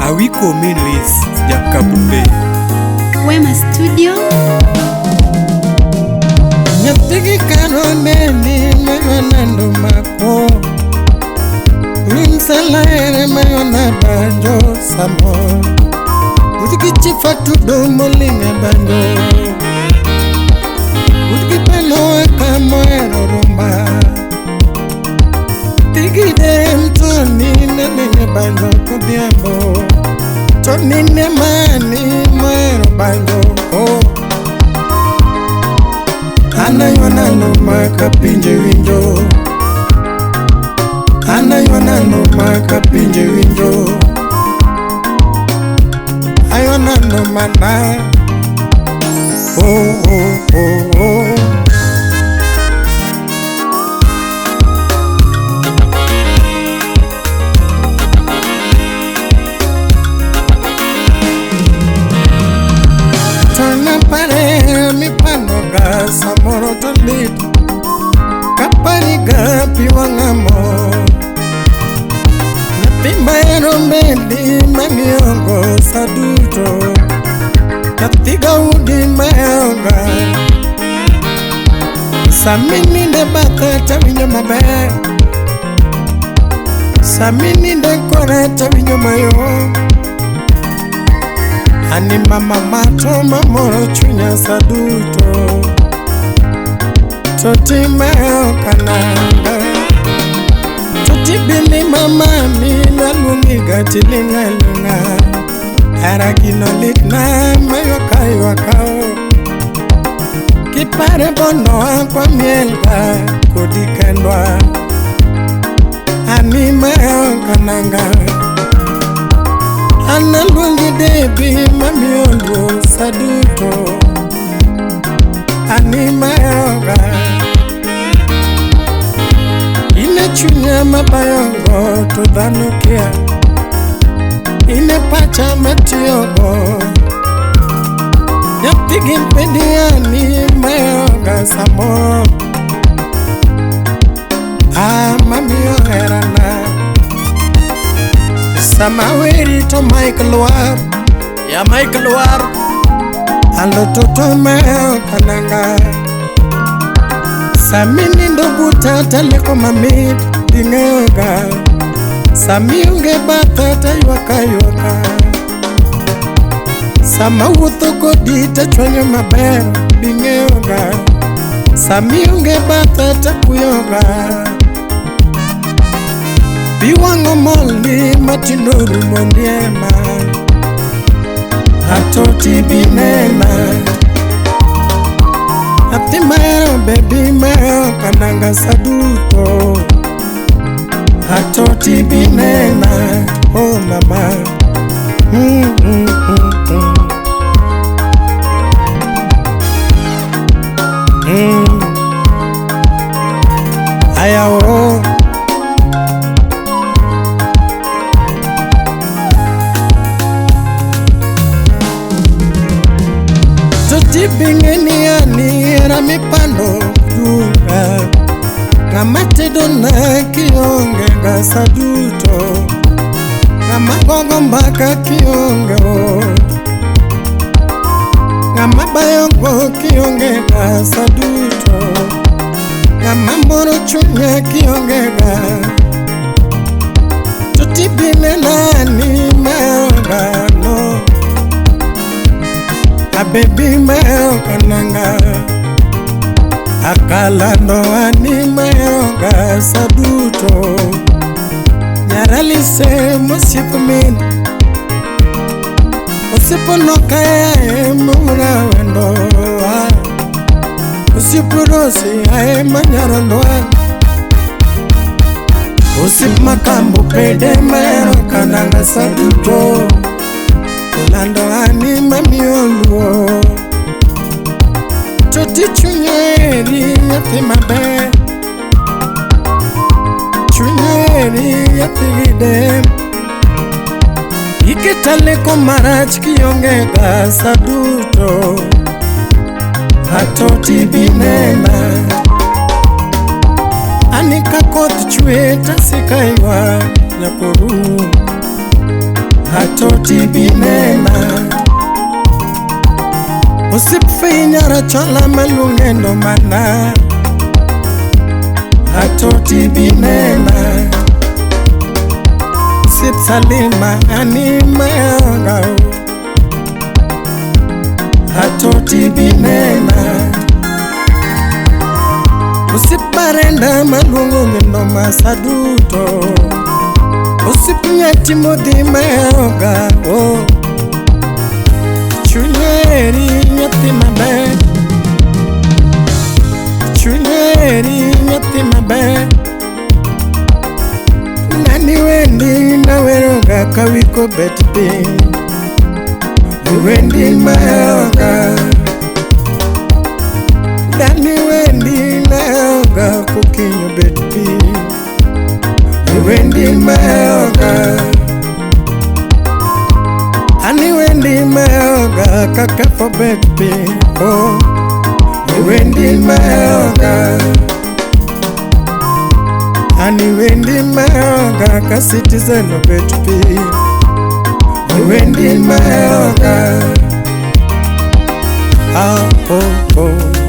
Awiko Milis Jakabule Wema Studio. Nyathigi kano neni mayonando mako Winsalaere mayona banjo samo Utgi chifa tudo molinga banjo Utgi pelo kamoero rumba Tigi dem toni nene banjo kudhiambo Toni ne mani moero banjo oh. Anayonano maka pinje winjo, anayonano maka pinje winjo, ayonano mana oh oh oh oh. Tona pare mi panoga samoro to lit kapariga pi wang'amo nyathi mahero bendi mang'iyogo sa duto nyathi gaudi maheroga samininde bathe tawinjo maber samininde kore tawinjo mayom ani mama mato mamoro chunya sa duto toti maokananga toti bini mama mi naluongiga tiling'aling'a hera gino litna mayuak ayuaka kipare bonoa kwa mielga kodi kendwa ani maokananga analuongi debi mamiyo luor sa duto ani maoga ine chunya mabayogo to dhano kia ine pacha matiyogo nyathi gi mpendi ani maoga samoro ah mamiyo herana sama weri to Michael War ya Michael War alo toto maokananga sami nindo buta taleko mamit ding'eyoga sami onge batha taywak aywaka sama wuotho kodi tachwanyo maber ding'eyoga sami onge batha takuyoga pi wang'o molni matindo rumo ndiema atoti binena nyathi mahero bebi mahero kananga sa duto atoti binena oh mama mm, mm, mm, mm. Mm. Aya oh. Toti bingeni ani era mipando dunga ng'ama tedona kionge ga sa duto ng'ama gogo mbaka kionge o ng'ama bayogo kionge ga sa duto ng'ama moro chunya kionge ga toti binena ani maoga no abebi maokananga akalando ani maoga sa duto nyaralise mosiep min osiepono kae mura wendo Osiep Rosi ae manyarolwa. Osiep makambo pede mahero kananga sa duto. Lando ani mamiyo luor. Toti chuny oheri nyathi maber. Chuny oheri nyathi gidem. Iketa leko marach kionge ga sa duto. Atoti binena. Ani ka koth chwe tasika ywak nyakoru. Atoti binena. Osiep Fei nyarachola maluongendo mana. Atoti binena. Osiep Salima ani maonga. Atoti binena. Osiep Barenda maluongo ngendo masa duto. Osiep Nyatimodhi maonga. Oh. Chuny oheri nyathi maber. Chuny oheri nyathi maber. Nani wendi naweroga ka wiko bet piny. Wendi maonga. Dani wendi naonga kokinyo bet piny. Wendi maonga. Ani wendi maonga kaka fo bet piny. Oh. Wendi maonga. Ani wendi maonga ka Citizen obet piny. Wendi maonga. Ah, oh, oh.